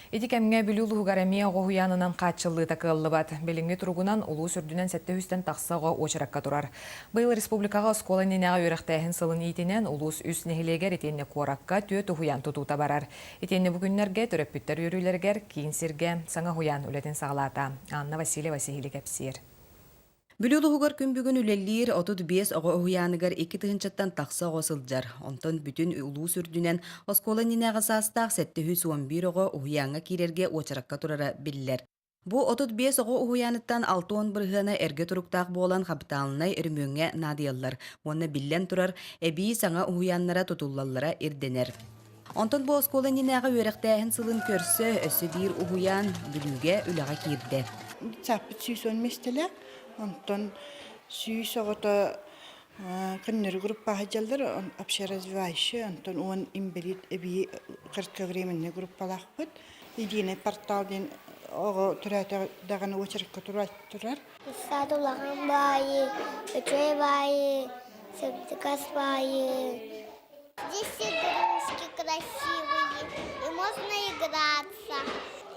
Ити кэмҥэ Бүлүү улууһугар эмиэ оҕо уһуйаанынан хааччыллыыта кыаллыбат. Билиҥҥи туругунан улуус үрдүнэн 700-тэн тахса оҕо уочаракка турар. Быйыл республикаҕа оскуола иннинээҕи үөрэхтээһин сылын иитинэн улуус үс нэһилиэгэр итиэннэ куоракка түөрт уһуйаан тутуута барар. Итиэннэ бу күннэргэ төрөппүттэр үөрүүлэригэр киин сиргэ саҥа уһуйаан үлэтин саҕалаата. Анна Васильева сиһили кэпсиир. Бүлүү улууһугар күн бүгүн үлэлиир 35 оҕо уһуйааныгар 2 тыһыынчаттан тахса оҕо сылдьар. Онтон бүтүн улуус үрдүнэн оскуола иннинээҕи саастаах 711 оҕо уһуйааҥҥа киирэргэ уочаракка турара биллэр. Бу 35 оҕо уһуйааныттан 60 бырыһыана эргэ туруктаах буолан хапытаалынай өрөмүөҥҥэ наадыйаллар уонна биллэн турар, эбии саҥа уһуйааннара тутуллаллара ирдэнэр. Онтон бу оскуола иннинээҕи үөрэхтээһин сылын көрсө өссө биир уһуйаан Бүлүүгэ үлэҕэ киирдэ. Сааппыт 110 миэстэлээх, онтон 100 оҕото көннөрү группаҕа сылдьаллар, общеразвивающий, онтон 10 инбэлиит эбии кратковременный группалаахпыт. Единый портал диэн оҕо төрөөтө даҕаны уочаракка турар. Сад улахан баайы, үчүгэй баайы, сырдыкас баайы. Здесь игрушки красивые, и можно играться.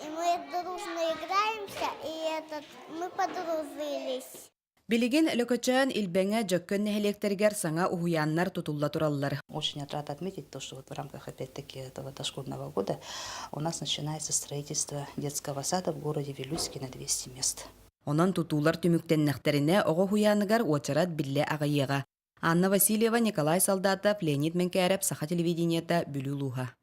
И мы дружно играемся, и этот, мы подружились. Билигин Лөкөчөөн Илбэҥэ Дьөккөн нэһилиэктэригэр саҥа уһуйааннар тутулла тураллар. Очень рада отметить то, что вот в рамках опять-таки этого дошкольного года у нас начинается строительство детского сада в городе Вилюйске на 200 мест. Онон тутуулар түмүктэннэхтэринэ оҕо уһуйааныгар уочарат биллэ аҕыйыаҕа. Анна Васильева, Николай Солдатов, Леонид Мэҥкээрэп, Саха телевидениета, Бүлүү улууһа.